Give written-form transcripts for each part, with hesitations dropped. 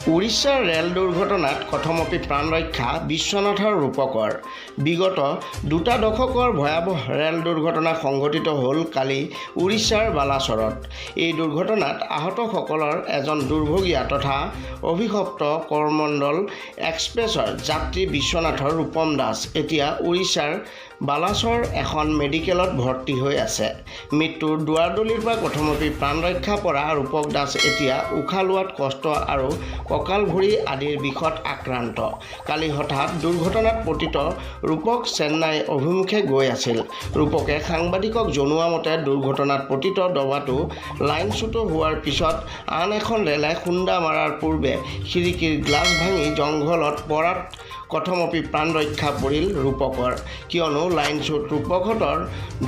উৰিষ্যাৰ ৰেল দুৰ্ঘটনাত কথমপি প্ৰাণ ৰক্ষা বিশ্বনাথৰ ৰূপকৰ। বিগত দুটা দশকৰ ভয়াৱহ ৰেল দুৰ্ঘটনা সংঘটিত হ'ল কালি উৰিষ্যাৰ বালাচৰত। এই দুৰ্ঘটনাত আহতসকলৰ এজন দুৰ্ভগীয়া তথা অভিশপ্ত কৰমণ্ডল এক্সপ্ৰেছৰ যাত্ৰী বিশ্বনাথৰ ৰূপম দাস এতিয়া উৰিষ্যাৰ বালাচৰ এখন মেডিকেলত ভৰ্তি হৈ আছে। মৃত্যুৰ দুৱাৰদলিৰ পৰা কথমপি প্ৰাণ ৰক্ষা পৰা ৰূপক দাস এতিয়া উশাহ লোৱাত কষ্ট আৰু কঁকাল, ভৰি আদিৰ বিষত আক্ৰান্ত। কালি হঠাৎ দুৰ্ঘটনাত পতিত ৰূপক চেন্নাই অভিমুখে গৈ আছিল। ৰূপকে সাংবাদিকক জনোৱা মতে, দুৰ্ঘটনাত পতিত দবাটো লাইনচ্যুত হোৱাৰ পিছত আন এখন ৰেলে খুন্দা মৰাৰ পূৰ্বে খিৰিকীৰ গ্লাছ ভাঙি জংঘলত পৰাত কথমপি প্ৰাণ ৰক্ষা পৰিল ৰূপকৰ। কিয়নো লাইনচ্যুত ৰূপকহঁতৰ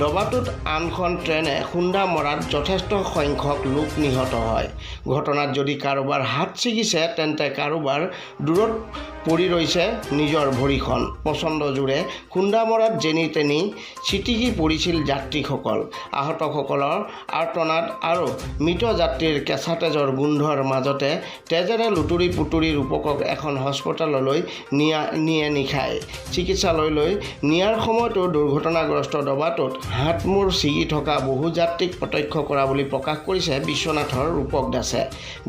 দবাটোত আনখন ট্ৰেইনে খুন্দা মৰাত যথেষ্ট সংখ্যক লোক নিহত হয়। ঘটনাত যদি কাৰোবাৰ হাত ছিগিছে, তেন্তে কাৰোবাৰ দূৰত পৰি ৰৈছে নিজৰ ভৰিখন। প্ৰচণ্ড জোৰে খুন্দা মৰাত যেনি তেনি ছিটিকি পৰিছিল যাত্ৰীসকল। আহতসকলৰ আৰ্তনাদ আৰু মৃত যাত্ৰীৰ কেঁচা তেজৰ গোন্ধৰ মাজতে তেজেৰে লুতুৰি পুতুৰি ৰূপকক এখন হস্পিতাললৈ নিয়ে নিশাই। চিকিৎসালয়লৈ নিয়াৰ সময়তো দুৰ্ঘটনাগ্ৰস্ত দবাটোত হাত মূৰ ছিগি থকা বহু যাত্ৰীক প্ৰত্যক্ষ কৰা বুলি প্ৰকাশ কৰিছে বিশ্বনাথৰ ৰূপক দাসে।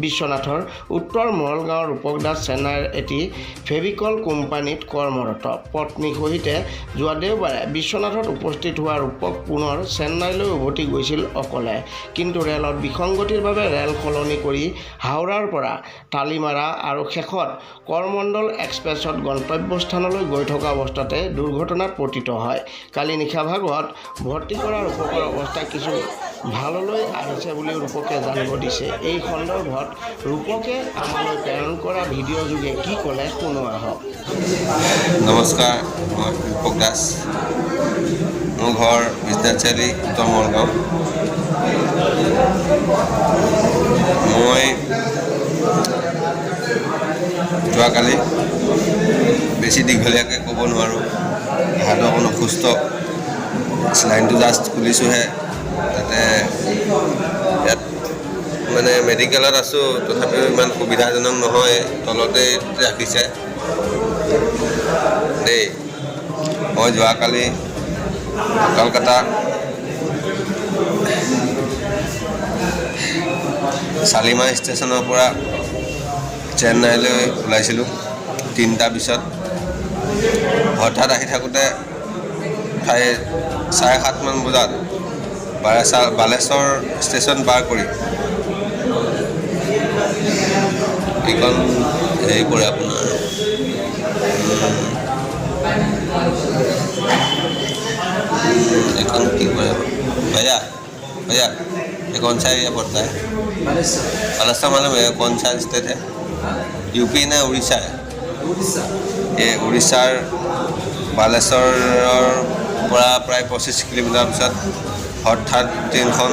বিশ্বনাথৰ উত্তৰ মৰলগাঁৱৰ ৰূপক দাস চেন্নাইৰ এটি ফেভিকল কোম্পানীত কৰ্মৰত। পত্নী সহিতে যোৱা দেওবাৰে বিশ্বনাথত উপস্থিত হোৱা ৰূপক পুনৰ চেন্নাইলৈ উভতি গৈছিল অকলে। কিন্তু ৰেলত বিসংগতিৰ বাবে ৰেল সলনি কৰি হাওৰাৰ পৰা তালিমাৰা আৰু শেষত কৰমণ্ডল এক্সপ্ৰেছত গন্তব্যস্থানলৈ গৈ থকা অৱস্থাতে দুৰ্ঘটনাত পতিত হয়। কালি নিশা ভাগত ভৰ্তি কৰা ৰূপকৰ অৱস্থা কিছু ভাললৈ আহিছে বুলি ৰূপকে জানিব দিছে। এই সন্দৰ্ভত ৰূপকে আমালৈ প্ৰেৰণ কৰা ভিডিঅ'যোগে কি ক'লে, শুনো আহক। নমস্কাৰ, মই ৰূপক দাস। মোৰ ঘৰ বিশ্বনাথ চাৰিআলি, উত্তৰ মলগাঁও। মই যোৱাকালি, বেছি দীঘলীয়াকৈ ক'ব নোৱাৰোঁ, দেহাটো অকণ অসুস্থ, চেলাইনটো জাষ্ট খুলিছোঁহে। তাতে ইয়াত মানে মেডিকেলত আছোঁ, তথাপিও ইমান সুবিধাজনক নহয়, তলতেই ৰাখিছে দেই। মই যোৱাকালি কলকাতা শালিমাৰ ষ্টেচনৰ পৰা চেন্নাইলৈ ওলাইছিলোঁ 3টা 20ত। হঠাৎ আহি থাকোঁতে প্ৰায় 7:30মান বজাত বালেশ্বৰ ষ্টেচন পাৰ কৰি, এইখন হেৰি পৰে আপোনাৰ, এইখন কি পৰে भैया? भैया, ये कौन सा एरिया पड़ता है? बालेश्वर मालूम है? कौन सा स्टेट है? यूपी ना उड़ीसा है ये? উৰিষ্যাৰ বালেশ্বৰৰ পৰা প্ৰায় 25 কিলোমিটাৰ পিছত হঠাৎ ট্ৰেইনখন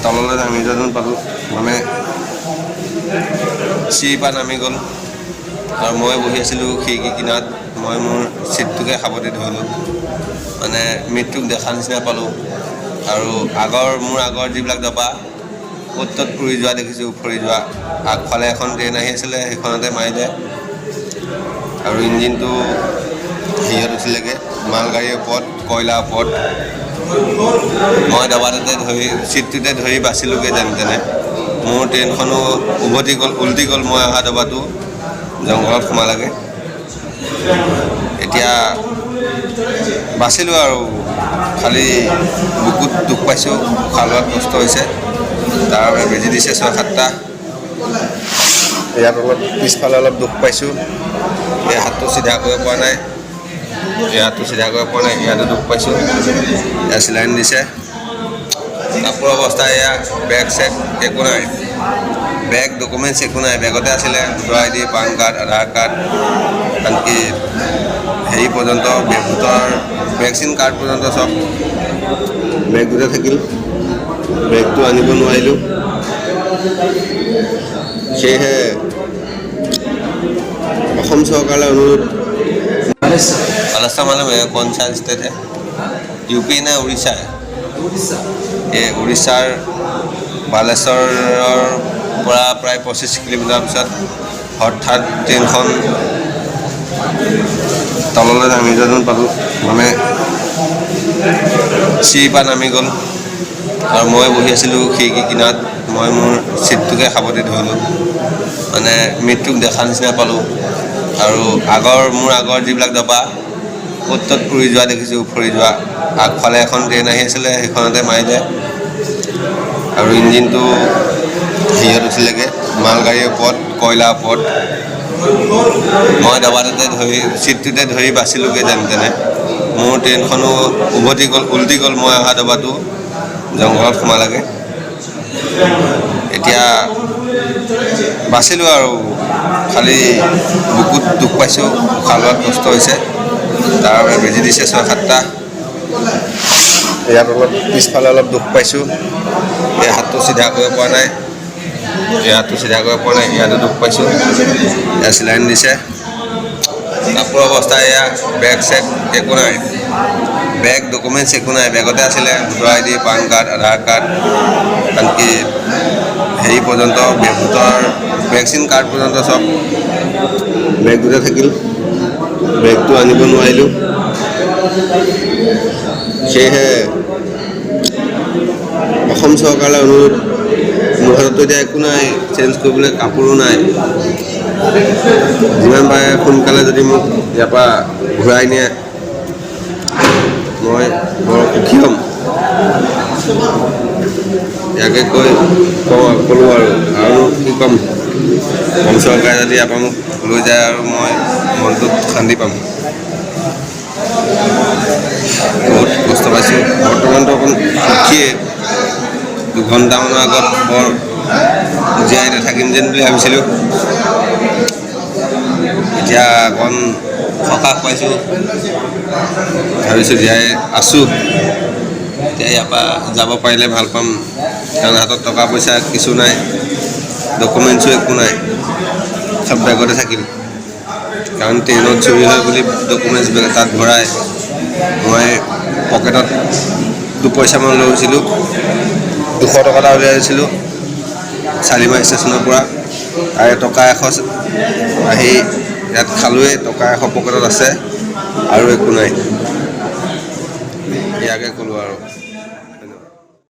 তললৈ নামি যোৱা যেন পালোঁ, মানে চিৰিৰ পৰা নামি গ'ল আৰু মই বহি আছিলোঁ খিৰিকী কিনাৰত। মই মোৰ চিটটোকে সাৱটি ধৰিলোঁ, মানে মৃত্যুক দেখা নিচিনা পালোঁ। আৰু মোৰ আগৰ যিবিলাক দবা ক'ত ত'ত উৰি যোৱা দেখিছোঁ, উফৰি যোৱা। আগফালে এখন ট্ৰেইন আহি আছিলে, সেইখনতে মাৰিলে আৰু ইঞ্জিনটো হেৰিয়ত উঠিলেগৈ, মালগাড়ীৰ ওপৰত, কয়লাৰ ওপৰত। মই দবাটোতে ধৰি, চিটটোতে ধৰি বাচিলোগৈ যেন তেনে। মোৰ ট্ৰেইনখনো উভতি গ'ল, উল্টি গ'ল। মই অহা দবাটো জংঘলত সোমালেগৈ। এতিয়া বাচিলোঁ আৰু খালি বুকুত দুখ পাইছোঁ, উশাহ লোৱাত কষ্ট হৈছে। তাৰ বাবে বেজী দিছে ছয় সাতটা। ইয়াত অলপ পিছফালে অলপ দুখ পাইছোঁ। এই হাতটো চিধা কৰিব পৰা নাই, এই হাতটো চিধা কৰিব পৰা নাই, ইয়াতো দুখ পাইছোঁ। ইয়াত চিলাইন দিছে। কাপোৰৰ অৱস্থা এয়া। বেগ চেগ একো নাই, বেগ ডকুমেণ্টছ একো নাই। বেগতে আছিলে ভোটাৰ আই ডি, পান কাৰ্ড, আধাৰ কাৰ্ড, আনকি হেৰি পৰ্যন্ত, ভোটৰ ভেকচিন কাৰ্ড পৰ্যন্ত চব বেগটোতে থাকিল। বেগটো আনিব নোৱাৰিলোঁ। সেয়েহে অসম চৰকাৰলৈ অনুৰোধ। बालेश्वर मालूम है? कौन सा स्टेट है? यूपी ना उड़ीसा है ये? উৰিষ্যাৰ বালেশ্বৰৰ পৰা প্ৰায় 25 কিলোমিটাৰ পিছত হঠাৎ ট্ৰেইনখন তললৈ নামি যোৱা যেন পালোঁ, মানে চিৰিৰ পৰা নামি গ'ল। আৰু মই বহি আছিলোঁ খিৰিকী কিনাৰত, মই মোৰ চিটটোকে সাৱটি ধৰিলোঁ, মানে মৃত্যুক দেখা নিচিনা পালোঁ। আৰু মোৰ আগৰ যিবিলাক ডবা ক'ত ত'ত উৰি যোৱা দেখিছোঁ, উফৰি যোৱা। আগফালে এখন ট্ৰেইন আহি আছিলে, সেইখনতে মাৰিলে আৰু ইঞ্জিনটো হেৰিয়ত উঠিলেগৈ, মালগাড়ীৰ ওপৰত, কয়লাৰ ওপৰত। মই ডবাটোতে ধৰি, চিটটোতে ধৰি বাচিলোগৈ যেন তেনে। মোৰ ট্ৰেইনখনো উভতি গ'ল, উল্টি গ'ল। মই অহা ডবাটো জংঘলত সোমালেগৈ। এতিয়া বাচিলোঁ আৰু, খালি বুকুত দুখ পাইছোঁ, উশাহ লোৱাত কষ্ট হৈছে। তাৰ বাবে বেজী দিছে 6-7টা। ইয়াত অলপ পিছফালে অলপ দুখ পাইছোঁ। এই হাতটো চিধা কৰিব পৰা নাই, এই হাতটো চিধা কৰিব পৰা নাই, ইয়াতো দুখ পাইছোঁ। ইয়াত চিলাইন দিছে। কাপোৰৰ অৱস্থা এয়া, বেগ চেগ একো নাই, বেগ ডকুমেণ্টছ একো নাই। বেগতে আছিলে voter ID, PAN card, Aadhaar card, আনকি হেৰি পৰ্যন্ত, ভোটৰ ভেকচিন কাৰ্ড পৰ্যন্ত চব বেগটোতে থাকিল। বেগটো আনিব নোৱাৰিলোঁ। সেয়েহে অসম চৰকাৰলৈ অনুৰোধ, মোৰ হাতততো এতিয়া একো নাই, চেঞ্জ কৰিবলৈ কাপোৰো নাই। যিমান পাৰে সোনকালে যদি মোক ইয়াৰ পৰা ঘূৰাই নিয়ে, মই বৰ সুখী হ'ম। ইয়াকে কৈ কওঁ, ক'লোঁ আৰু কি ক'ম। অসম চৰকাৰে যদি ইয়াৰ পৰা মোক লৈ যায় আৰু মই মনটোত শান্তি পাম। বহুত কষ্ট পাইছোঁ। বৰ্তমানতো অকণ সুখীয়ে, 2 ঘণ্টামানৰ আগত বৰ জীয়াই নাথাকিম যেন বুলি ভাবিছিলোঁ। এতিয়া অকণ সকাহ পাইছোঁ, ভাবিছোঁ জীয়াই আছোঁ। এতিয়া ইয়াৰ পৰা যাব পাৰিলে ভাল পাম, কাৰণ হাতত টকা পইচা কিছু নাই, ডকুমেণ্টছো একো নাই, চব বেগতে থাকিল। কাৰণ ট্ৰেইনত চুৰি হয় বুলি ডকুমেণ্টছ তাত ভৰাই মই পকেটত 2 পইচামান লৈ গৈছিলোঁ, 200 টকা এটা উলিয়াই লৈছিলোঁ শালিমাৰ ষ্টেচনৰ পৰা। তাৰে টকা 100 আহি ইয়াত খালোঁৱেই, টকা 100 পকেটত আছে আৰু একো নাই। ইয়াকে ক'লোঁ আৰু।